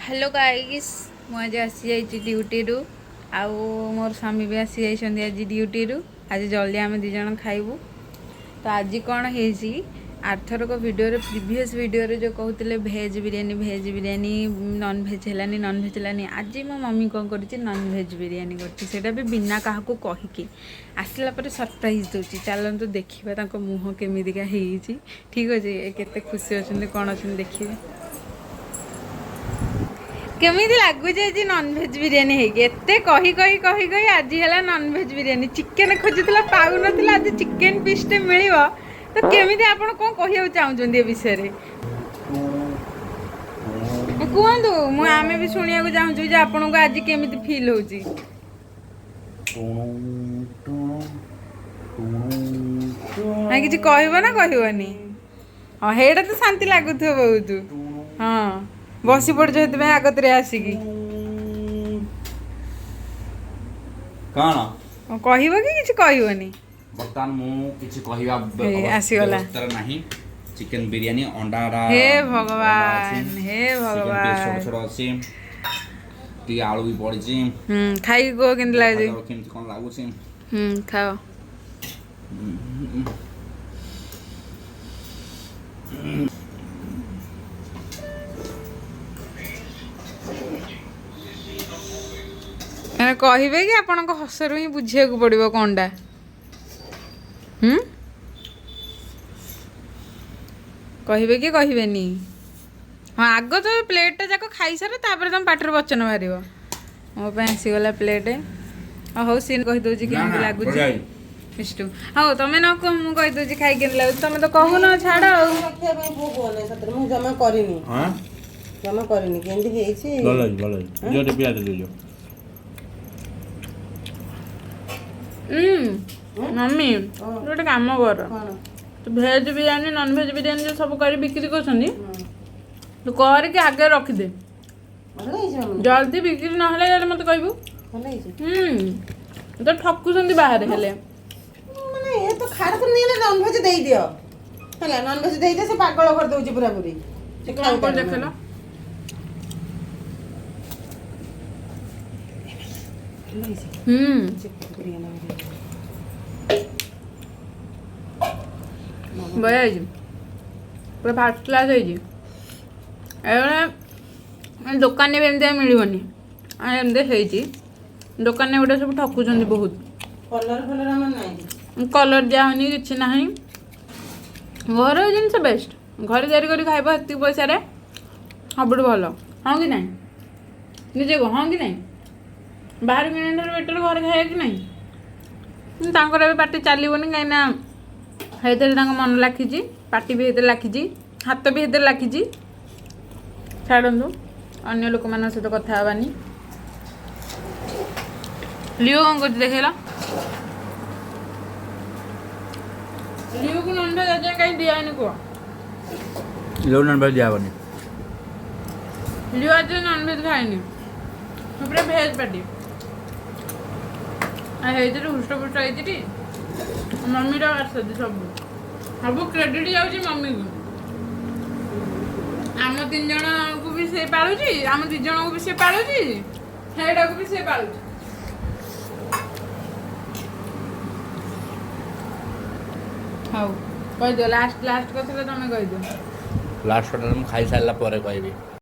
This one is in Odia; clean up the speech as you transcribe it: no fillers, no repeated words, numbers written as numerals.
ହ୍ୟାଲୋ ଗାଇସ୍, ମୁଁ ଆଜି ଆସିଯାଇଛି ଡ୍ୟୁଟିରୁ ଆଉ ମୋର ସ୍ୱାମୀ ବି ଆସିଯାଇଛନ୍ତି ଆଜି ଡ୍ୟୁଟିରୁ। ଆଜି ଜଲ୍ଦି ଆମେ ଦୁଇ ଜଣ ଖାଇବୁ। ତ ଆଜି କ'ଣ ହେଇଛି, ଆରଥରକ ଭିଡ଼ିଓରେ, ପ୍ରିଭିୟସ୍ ଭିଡ଼ିଓରେ ଯେଉଁ କହୁଥିଲେ veg biryani, veg biryani, nonveg ହେଲାନି, ନନ୍ଭେଜ୍ ହେଲାନି। ଆଜି ମୋ ମମି କ'ଣ କରୁଛି? ନନ୍ଭେଜ୍ ବିରିୟାନୀ କରୁଛି, ସେଇଟା ବି ବିନା କାହାକୁ କହିକି। ଆସିଲା ପରେ ସରପ୍ରାଇଜ୍ ଦେଉଛି। ଚାଲନ୍ତୁ ଦେଖିବା ତାଙ୍କ ମୁହଁ କେମିତିକା ହେଇଛି। ଠିକ୍ ଅଛି, ଏ କେତେ ଖୁସି ଅଛନ୍ତି, କ'ଣ ଅଛନ୍ତି ଦେଖିବେ। କେମିତି ଲାଗୁଛି ଆଜି ନନଭେଜ୍ ବିରିୟାନୀ ହେଇକି? ଏତେ କହି କହି କହି କହି ଆଜି ହେଲା ନନଭେଜ୍ ବିରିୟାନୀ। ଚିକେନ୍ ଖୋଜୁଥିଲା, ପାଉନଥିଲା, ଆଜି ଚିକେନ୍ ପିସ୍ଟେ ମିଳିବ। ତ କେମିତି, ଆପଣ କ'ଣ କହିବାକୁ ଚାହୁଁଛନ୍ତି ଏ ବିଷୟରେ କୁହନ୍ତୁ। ଆମେ ବି ଶୁଣିବାକୁ ଚାହୁଁଛୁ ଯେ ଆପଣଙ୍କୁ ଆଜି କେମିତି ଫିଲ୍ ହେଉଛି। ନା କିଛି କହିବ ନା କହିବନି? ହଁ, ହେଇଟା ତ ଶାନ୍ତି ଲାଗୁଥିବ ବହୁତ। ହଁ, ବସି ପଡୁଛ ସେଥିପାଇଁ ଆଗତରେ ଆସିକି। କ'ଣ? କହିବ କି କିଛି କହିବନି? ବର୍ତ୍ତମାନ ମୁଁ କିଛି କହିବା ହେଇ, ଆସିଗଲା। ଅବସ୍ଥାରେ ନାହିଁ। ଚିକେନ ବିରିୟାନୀ, ଅଣ୍ଡାଟା ହେ ଭଗବାନ, ହେ ଚିକେନ ପିସ୍ ଛୋଟ ଭଗବାନ। ଛୋଟ ଅଛି, ଟିକେ ଆଳୁ ବି ପଡ଼ିଛି। ଖାଇକି କୁହ କେମିତି ଲାଗୁଛି। ଦେଖାଯାଉ କେମିତି କ'ଣ ଲାଗୁଛି। ଖାଅ। ମାନେ କହିବେ କି ଆପଣଙ୍କ ହସରୁ ହିଁ ବୁଝିବାକୁ ପଡ଼ିବ କ'ଣଟା? କହିବେ କି କହିବେନି? ହଁ, ଆଗ ତ ପ୍ଲେଟ୍ଟା ଯାକ ଖାଇସାର, ତାପରେ ତମ ପାଟିରୁ ବଚନ ବାହାରିବ। ମୋ ପାଇଁ ଆସିଗଲା ପ୍ଲେଟ୍। ହଉ, ସିନ୍ କହିଦେଉଛି କେମିତି ଲାଗୁଛି। ବିଷ୍ଣୁ, ହଉ ତମେ ନ କୁହ, ମୁଁ କହିଦେଉଛି ଖାଇ କେମିତି ଲାଗୁଛି। ତମେ ତ କହୁନ, ଛାଡ଼ ଆଉ। ରଖିବା ପାଇଁ ପୁଅ କୁହନି, ସତରେ ମୁଁ ଜମା କରିନି। ହଁ। ଜମା କରିନି, କେମିତି ହେଇଛି? ଭଲ ଅଛି, ଭଲ ଅଛି। ଯୋଉଠି ପିଆଜ ଦେଇଦିଅ। ମମି, ଗୋଟେ କାମ କର। କ'ଣ? ତୁ veg biryani, non veg biryani ଯୋଉ ସବୁ କରି ବିକ୍ରି କରୁଛନ୍ତି, ତୁ କରିକି ଆଗେ ରଖିଦେ। ଭଲ ହେଇଛି ମାମୁନି। ଜଲ୍ଦି ବିକ୍ରି ନହେଲେ ତାହେଲେ ମତେ କହିବୁ। ଭଲ ହେଇଛି। ତ ଠକୁଛନ୍ତି ବାହାରେ ହେଲେ। ମାନେ ଏ ତ ଖାରକୁ ନେଲେ ନନଭେଜ ଦେଇଦିଅ, ହେଲା, ନନଭେଜ ଦେଇଦିଅ, ସେ ପାଗଳ କରିଦଉଛି ପୁରାପୁରି। ସେ କଣ କଣ ଦେଖିଲ? ଭଲ ହେଇଛି। ଚିକେନ ବିରିୟାନୀ। ବଢ଼ିଆ ହେଇଛି, ପୁରା ଫାର୍ଷ୍ଟ କ୍ଲାସ୍ ହେଇଛି। ଏଭଳିଆ ମାନେ ଦୋକାନରେ ବି ଏମିତିଆ ମିଳିବନି। ଆଉ ଏମିତି ହେଇଛି ଦୋକାନରେ ଗୋଟେ, ସବୁ ଠକୁଛନ୍ତି ବହୁତ। କଲର ଫଲର ଆମର ନାହିଁ। କଲର୍ ଦିଆହେଉନି, କିଛି ନାହିଁ। ଘର ଜିନିଷ ବେଷ୍ଟ। ଘରେ ତିଆରି କରି ଖାଇବ ସେତିକି ପଇସାରେ ସବୁଠୁ ଭଲ, ହଁ କି ନାହିଁ? ନିଜେ କୁହ, ହଁ କି ନାହିଁ? ବାହାରୁ କିଣିବା ଠାରୁ ବେଟର୍ ଘରେ ଖାଇବା କି ନାହିଁ? କିନ୍ତୁ ତାଙ୍କର ଏବେ ପାଟି ଚାଲିବନି, କାହିଁକିନା ସେଇଥିରେ ତାଙ୍କ ମନ ଲାଖିଛି, ପାଟି ବି ହେଇଥିରେ ଲାଖିଛି, ହାତ ବି ହେଇଥିରେ ଲାଖିଛି। ଛାଡ଼ନ୍ତୁ, ଅନ୍ୟ ଲୋକମାନଙ୍କ ସହିତ କଥା ହେବାନି। ଲିଓ କ'ଣ କରୁଛି ଦେଖେଇଲ। ଲିଓକୁ ନନଭେଜ୍ ଆଜି କାହିଁ ଦିଆହେଇନି କୁହ। ଯୋଉ ନନଭେଜ ଦିଆହବନି। ଲିଓ ଆଜି ନନଭେଜ୍ ଖାଏନି, ପୁରା ଭେଜ୍ ପାଟି। ଆଉ ହେଇଥିରେ ହୃଷ୍ଟ ପୁଷ୍ଟ ହେଇଛି ମମିର ଆସୁଛି। ସବୁ ସବୁ କ୍ରେଡ଼ିଟ୍ ଯାଉଛି ମମିକୁ। ଆମ ତିନି ଜଣଙ୍କୁ ବି ସେ ପାଳୁଛି, ଆମ ଦି ଜଣଙ୍କୁ ବି ସେ ପାଳୁଛି, ସେଇଟାକୁ ବି ସେ ପାଳୁଛି। ହଉ, କହିଦିଅ ଲାଷ୍ଟ ଲାଷ୍ଟ କଥାଟା ତମେ କହିଦିଅ। ଲାଷ୍ଟ କଥାଟା ମୁଁ ଖାଇସାରିଲା ପରେ କହିବି।